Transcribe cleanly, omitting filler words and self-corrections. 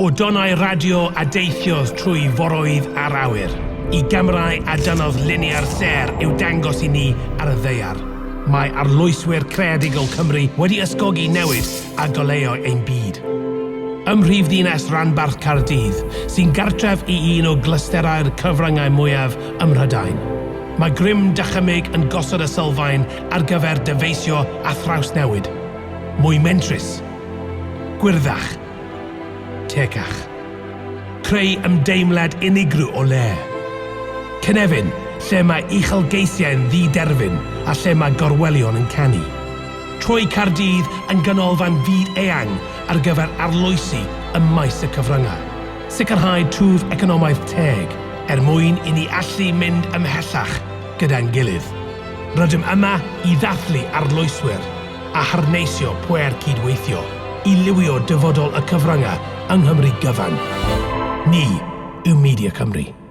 O donnau radio a deithiodd trwy foroedd a'r awyr, i gamerâu a dynnodd luniau'r sêr i'w dangos i ni ar y ddaear, mae arloeswyr creadigol Cymru wedi ysgogi newid a goleuo ein byd. Ym mhrifddinas rhanbarth Caerdydd, sy'n gartref i un o glysterau'r cyfryngau mwyaf ym Mhrydain, mae grym dychymyg yn gosod y sylfaen ar gyfer dyfeisio a thrawsnewid. Mwy mentrus. Gwyrddach. Tecach. Creu ymdeimlad unigryw o le. Cynefin, lle mae uchelgeisiau'n ddi-derfyn a lle mae gorwelion yn canu. Troi Caerdydd yn ganolfan fyd-eang ar gyfer arloesi ym maes y cyfryngau. Sicrhau twf economaidd teg, er mwyn i ni allu mynd ymhellach gyda'n gilydd. Rydym yma i ddathlu arloeswyr a harneisio pwer cyd-weithio i liwio dyfodol y cyfryngau yng Nghymru gyfan. Ni yw Media Cymru.